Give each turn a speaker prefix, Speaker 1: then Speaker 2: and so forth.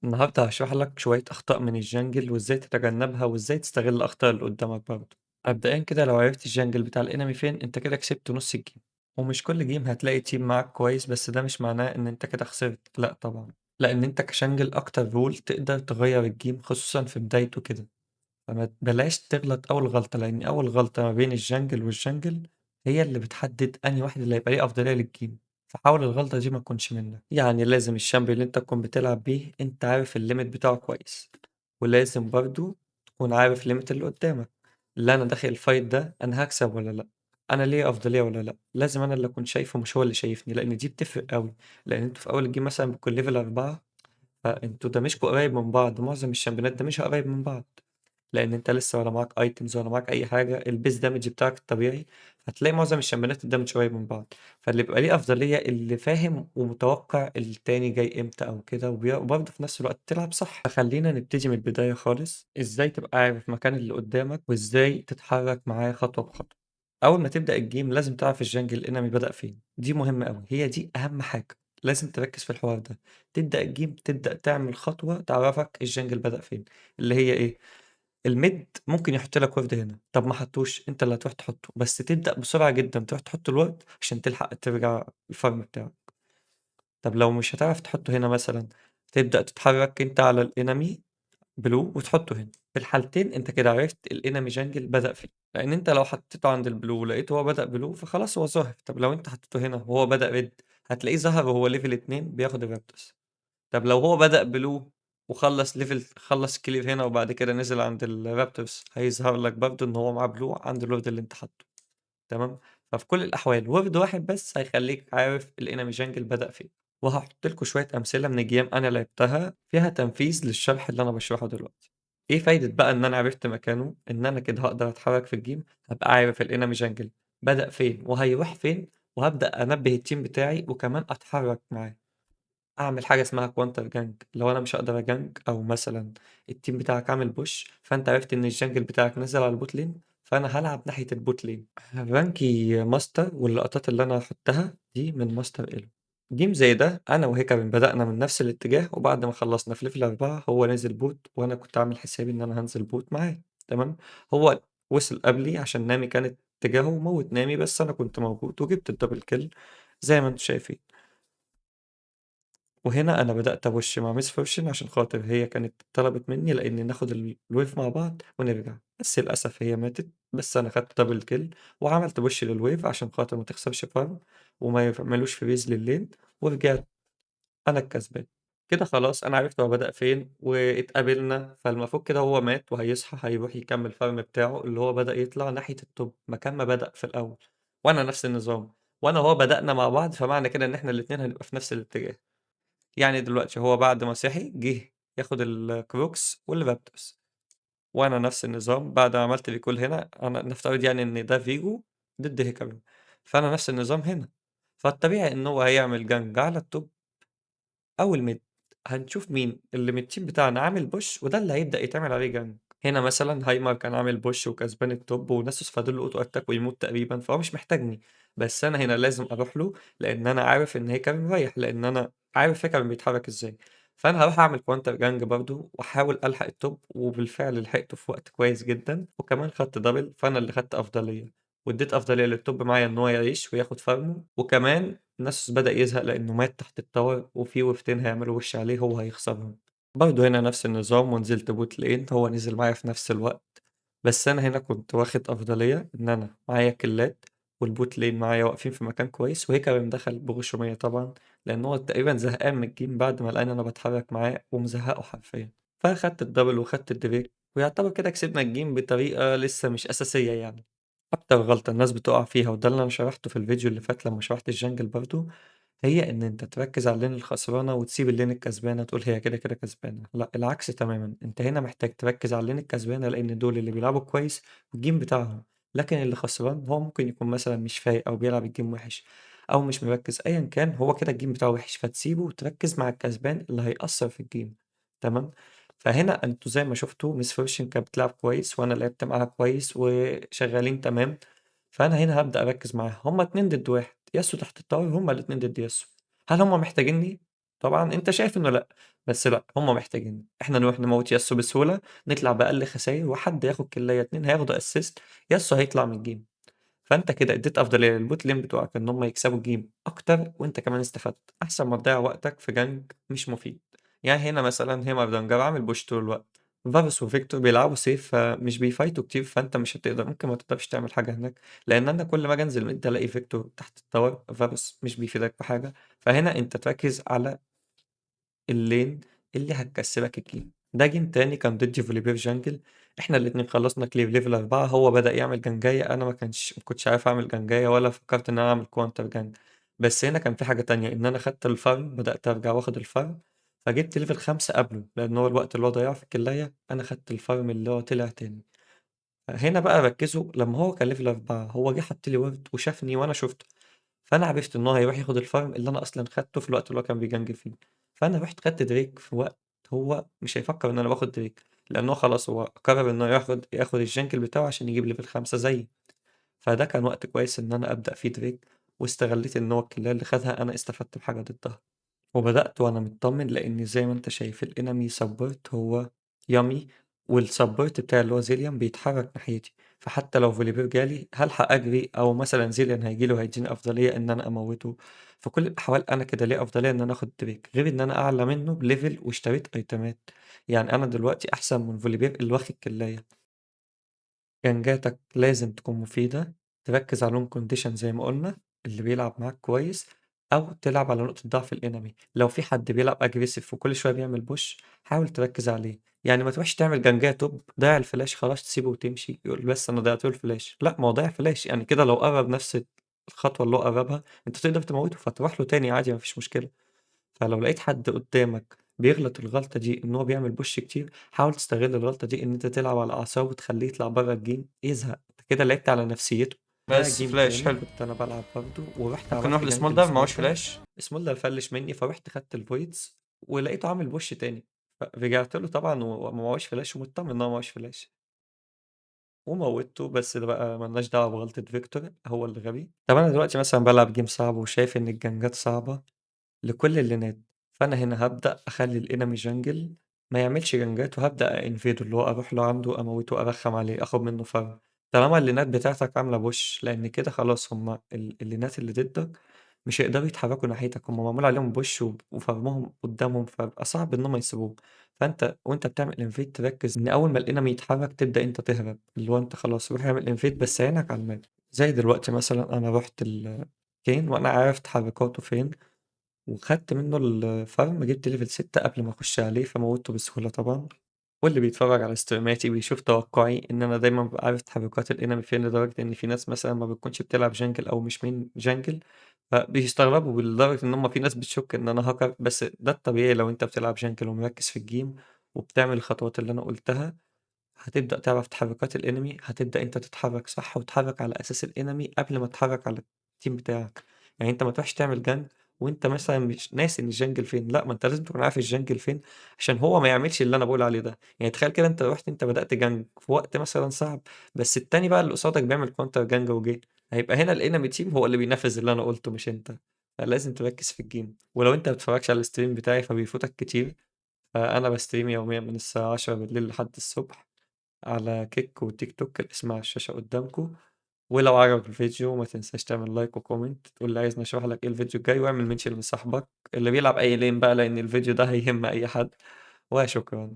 Speaker 1: النهارده هاشرح لك شوية أخطاء من ال jungle وإزاي تتجنبها وإزاي تستغل الأخطاء اللي قدامك برضه. مبدئيًا كده لو عرفت ال jungle بتاع ال enemy فين أنت كده كسبت نص ال game، ومش كل game هتلاقي team معاك كويس بس ده مش معناه إن أنت كده خسرت، لأ طبعًا، لأن أنت ك jungle أكتر role تقدر تغير ال game خصوصًا في بدايته كده، فما بلاش تغلط أول غلطة لأن أول غلطة ما بين ال jungle وال jungle هي اللي بتحدد أنهي واحد اللي هيبقى ليه أفضلية لل game. فحاول الغلطة دي ما تكونش منك، يعني لازم ال champion اللي انت تكون بتلعب بيه انت عارف ال limit بتاعه كويس، ولازم برضو تكون عارف limit اللي قدامك، اللي انا داخل ال fight ده انا هكسب ولا لا، انا ليا افضلية ولا لا، لازم انا اللي اكون شايفه مش هو اللي شايفني، لان دي بتفرق قوي، لان انتوا في اول ال game مثلا بتكون level 4 فانتوا damage كوا قريب من بعض، معظم ال champion ات damage ها قريب من بعض، لان انت لسه ولا معاك items ولا معاك اي حاجة، ال base damage بتاعك الطبيعي، هتلاقي معظم ال champion ات ال damage قريب من بعض، فاللي بيبقى ليه افضلية اللي فاهم ومتوقع التاني جاي امتى او كده، وبرضه في نفس الوقت تلعب صح. فخلينا نبتدي من البداية خالص، ازاي تبقى عارف مكان اللي قدامك وازاي تتحرك معاه خطوة بخطوة. اول ما تبدا ال game لازم تعرف ال jungle ال enemy بدا فين، دي مهمة قوي، هي دي اهم حاجة، لازم تركز في الحوار ده. تبدا ال game تبدا تعمل خطوة تعرفك ال jungle بدا فين، اللي هي ايه؟ ال mid ممكن يحط لك ward هنا، طب ما حطوش انت اللي هتروح تحطه، بس تبدأ بسرعة جدا تروح تحط ال ward عشان تلحق ترجع ال farm بتاعك. طب لو مش هتعرف تحطه هنا مثلا، تبدأ تتحرك انت على ال enemy blue وتحطه هنا. في الحالتين انت كده عرفت ال enemy jungle بدأ فين، لان انت لو حطيته عند ال blue ولقيته هو بدأ blue فخلاص هو ظاهر. طب لو انت حطيته هنا وهو بدأ red هتلاقيه ظهر وهو level 2 بياخد ال raptors. طب لو هو بدأ blue وخلص level، خلص clear هنا وبعد كده نزل عند ال raptors، هيظهر لك برضه ان هو معاه blue عند ال ward اللي انت حاطه. تمام؟ ففي كل الاحوال ward واحد بس هيخليك عارف ال enemy jungle بدأ فين. وهحط لكم شوية امثلة من game انا لعبتها فيها تنفيذ للشرح اللي انا بشرحه دلوقتي. ايه فايدة بقى ان انا عرفت مكانه؟ ان انا كده هقدر اتحرك في ال game، هبقى عارف ال enemy jungle بدأ فين وهيروح فين، وهبدأ انبه ال team بتاعي وكمان اتحرك معاه. أعمل حاجة اسمها counter gank، لو أنا مش هاقدر أ gank أو مثلًا ال team بتاعك عامل push فأنت عرفت إن ال jungle بتاعك نزل على ال bot lane، فأنا هالعب ناحية ال bot lane. rank ي master واللقطات اللي أنا هاحطها دي من master elo. game زي ده أنا وهيكارين بدأنا من نفس الاتجاه، وبعد ما خلصنا في level 4 هو نزل bot وأنا كنت عامل حسابي إن أنا هانزل bot معاه، تمام؟ هو وصل قبلي عشان نامي كانت اتجاهه وموت نامي، بس أنا كنت موجود وجبت ال double kill زي ما أنتم شايفين. وهنا أنا بدأت أ push مع ميس فورشن عشان خاطر هي كانت طلبت مني لإن ناخد ال wave مع بعض ونرجع، بس للأسف هي ماتت، بس أنا خدت double kill وعملت push لل wave عشان خاطر ما تخسرش farm وما يعملوش freeze لل lane، ورجعت أنا الكسبان. كده خلاص أنا عرفت هو بدأ فين واتقابلنا، فالمفروض كده هو مات وهيصحى هيروح يكمل farm بتاعه اللي هو بدأ يطلع ناحية ال top مكان ما بدأ في الأول، وأنا نفس النظام، وأنا وهو بدأنا مع بعض، فمعنى كده إن إحنا الاتنين هنبقى في نفس الاتجاه. يعني دلوقتي هو بعد ما صحي جه ياخد ال krugs وال raptors، وانا نفس النظام بعد ما عملت recall هنا، انا نفترض يعني ان ده فيجو ضد هيكارين، فانا نفس النظام هنا، فالطبيعي ان هو هيعمل gank على ال top او ال mid. هنشوف مين اللي من ال team بتاعنا عامل push وده اللي هيبدأ يتعمل عليه gank. هنا مثلا هايمر كان عامل push وكسبان ال top وناسوس فاضل له auto attack ويموت تقريبا، فهو مش محتاجني، بس انا هنا لازم اروح له لان انا عارف ان هيكارين رايح، لان انا عارف هيكارين بيتحرك ازاي. فانا هروح اعمل counter gank برضو واحاول الحق ال top، وبالفعل لحقته في وقت كويس جدا، وكمان خدت double، فانا اللي خدت افضلية واديت افضلية لل top معايا ان هو يعيش وياخد farm ه. وكمان ناسوس بدأ يزهق لانه مات تحت ال tower وفي wave تين هيعملوا push عليه هو هيخسرهم. برضه هنا نفس النظام ونزلت bot lane، هو نزل معايا في نفس الوقت، بس انا هنا كنت واخد افضلية ان انا معايا kill ات وال bot lane معايا واقفين في مكان كويس، وهيكارين دخل بغشومية طبعا لان هو تقريبا زهقان من ال game بعد ما لقاني انا بتحرك معاه ومزهقه حرفيا، فاخدت ال double وخدت الدريك، ويعتبر كده كسبنا ال game بطريقة لسه مش أساسية يعني. أكتر غلطة الناس بتقع فيها وده اللي أنا شرحته في الفيديو اللي فات لما شرحت ال jungle برضو، هي إن أنت تركز على ال lane الخسرانة وتسيب ال lane الكسبانة، تقول هي كده كده كسبانة. لا العكس تماما، أنت هنا محتاج تركز على ال lane الكسبانة لأن دول اللي بيلعبوا كويس وال game بتاعهم، لكن اللي خسران هو ممكن يكون مثلا مش فايق أو بيلعب ال game وحش أو مش مركز، أيا كان هو كده ال game بتاعه وحش، فتسيبه وتركز مع الكسبان اللي هيأثر في ال game. تمام؟ فهنا انتوا زي ما شفتوا ميس فورشن كانت بتلعب كويس وانا لعبت معاها كويس وشغالين تمام، فانا هنا هبدأ اركز معاها. هما 2 ضد 1، ياسو تحت ال tower، هما الاتنين ضد ياسو. هل هما محتاجيني؟ طبعًا أنت شايف إنه لأ، بس لأ، هم محتاجيننا، إحنا نروح نموت ياسو بسهولة، نطلع بأقل خساير وحد ياخد kill اية، 2 هياخدوا assist، ياسو هيطلع من ال game. فأنت كده اديت أفضلية لل bot lane بتوعك إن هم يكسبوا ال game أكتر، وأنت كمان استفدت، أحسن ما تضيّع وقتك في gank مش مفيد. يعني هنا مثلًا هيمردنجر عامل push طول الوقت، فارس وفيكتور بيلعبوا safe فمش بي fight وا كتير، فأنت مش هتقدر ممكن ما تقدرش تعمل حاجة هناك، لأن أنا كل ما آجي أنزل mid ألاقي فيكتور تحت ال tower، فارس مش بيفيدك بحاجة، فهنا أنت تركز على ال lane اللي هتكسبك ال game. ده game تاني كان ضد فوليبير jungle، إحنا الاتنين خلصنا clear level 4، هو بدأ يعمل gank اية، أنا ما كنتش عارف أعمل gank اية ولا فكرت إن أنا أعمل counter gank، بس هنا كان في حاجة تانية إن أنا خدت ال farm، بدأت أرجع وآخد ال farm، فجبت level 5 قبله، لأن هو الوقت اللي هو ضيعه في ال kill اية أنا خدت ال farm اللي هو طلع تاني. هنا بقى ركزوا لما هو كان level 4 هو جه حط لي ward وشافني وأنا شُفته، فأنا عرفت إن هو هيروح ياخد ال farm اللي أنا أصلًا خدته في الوقت اللي هو كان بي gank فيه، فأنا رُحت خدت دريك في وقت هو مش هيفكر إن أنا باخد دريك، لأن هو خلاص هو قرر إنه ياخد ال jungle بتاعه عشان يجيب level 5 زيي، فده كان وقت كويس إن أنا أبدأ فيه دريك، واستغليت إن هو ال kill اية اللي خدها أنا استفدت بحاجة ضدها، وبدأت وأنا متطمن لإن زي ما أنت شايف ال enemy support هو يامي، وال support بتاعي اللي هو زيليان بيتحرك ناحيتي، فحتى لو فوليبير جالي هالحق أجري، أو مثلًا زيليان هييجي لي وهيديني أفضلية إن أنا أموته، في كل الأحوال أنا كده ليّا أفضلية إن أنا آخد دريك، غير إن أنا أعلى منه ب level واشتريت item ات، يعني أنا دلوقتي أحسن من فوليبير اللي واخد kill اية. gank اتك لازم تكون مفيدة، تركز على win condition زي ما قلنا، اللي بيلعب معاك كويس، أو تلعب على نقطة ضعف ال enemy، لو في حد بيلعب aggressive وكل شوية بيعمل push حاول تركز عليه، يعني ما تروحش تعمل gank اية top ضيع الفلاش خلاص تسيبه وتمشي، يقول بس أنا ضيعت له الفلاش، لأ ما هو ضيع فلاش، يعني كده لو قرب نفس الخطوة اللي هو قربها أنت تقدر تموته، فتروح له تاني عادي ما فيش مشكلة. فلو لقيت حد قدامك بيغلط الغلطة دي إن هو بيعمل push كتير، حاول تستغل الغلطة دي إن أنت تلعب على أعصابه وتخليه يطلع برّه ال game يزهق، أنت كده لعبت على نفسيته. ده
Speaker 2: بس
Speaker 1: game
Speaker 2: فلاش
Speaker 1: تاني
Speaker 2: حلو.
Speaker 1: كنت أنا بالعب برضه ورُحت
Speaker 2: ممكن
Speaker 1: عملت
Speaker 2: نروح
Speaker 1: gank
Speaker 2: لسمولدر معهوش
Speaker 1: لسمولدر،
Speaker 2: فلاش.
Speaker 1: سمولدر فلِّش مني فرُحت خدت ال voids ولقيته عامل push تاني، فرجعت له طبعًا وما معهوش فلاش ومتطمن إن هو معهوش فلاش. وموتته، بس ده بقى ما لناش دعوة بغلطة فيكتور، هو اللي غبي. طب أنا دلوقتي مثلًا بالعب game صعب وشايف إن ال gank ات صعبة لكل ال lane ات، فأنا هنا هابدأ أخلّي ال enemy jungle ما يعملش gank ات وهابدأ أ invade ه، اللي هو أروح له عنده أموته، أرخّم عليه، آخد منه farm. طالما ال lane ات بتاعتك عاملة push لإن كده خلاص هم ال lane ات اللي ضدك مش هيقدروا يتحركوا ناحيتك، هم معمول عليهم push و farm هم قدامهم، فبيبقى صعب إن هم يسيبوك. فأنت وأنت بتعمل invade تركز إن أول ما ال enemy يتحرك تبدأ أنت تهرب، اللي هو أنت خلاص روح اعمل invade بس عينك على ال map. زي دلوقتي مثلًا أنا رُحت كين وأنا عارف تحركاته فين، وخدت منه ال farm، جبت level 6 قبل ما أخش عليه فموتته بسهولة طبعًا. واللي بيتفرج على stream اتي بيشوف توقعي إن أنا دايمًا بابقى عارف تحركات ال enemy فين، لدرجة إن في ناس مثلًا ما بتكونش بتلعب jungle أو مش main jungle فبيستغربوا لدرجة إن هم في ناس بتشك إن أنا hacker، بس ده الطبيعي لو أنت بتلعب jungle ومركز في ال game وبتعمل الخطوات اللي أنا قُلتها، هتبدأ تعرف تحركات ال enemy، هتبدأ أنت تتحرك صح وتتحرك على أساس ال enemy قبل ما تتحرك على الteam بتاعك، يعني أنت ما تروحش تعمل gank وأنت مثلًا مش ناسي إن ال jungle فين، لأ ما أنت لازم تكون عارف ال jungle فين عشان هو ما يعملش اللي أنا باقول عليه ده، يعني تخيل كده أنت رُحت أنت بدأت gank في وقت مثلًا صعب، بس التاني بقى اللي قصادك بيعمل counter gank وجه، هيبقى هنا ال enemy team هو اللي بينفذ اللي أنا قُلته مش أنت، فلازم تركز في ال game. ولو أنت ما بتتفرجش على ال stream بتاعي فبيفوتك كتير، فأنا با stream يوميًا من الساعة 22:00 لحد الصبح على Kick وتيك توك، الاسم على الشاشة قدامكم. ولو عجبك الفيديو ما تنساش تعمل like و comment تقول لي عايزني أشرح لك إيه الفيديو الجاي، واعمل mention لصاحبك اللي بيلعب أي lane بقى لإن الفيديو ده هيهم أي حد، وشكرًا.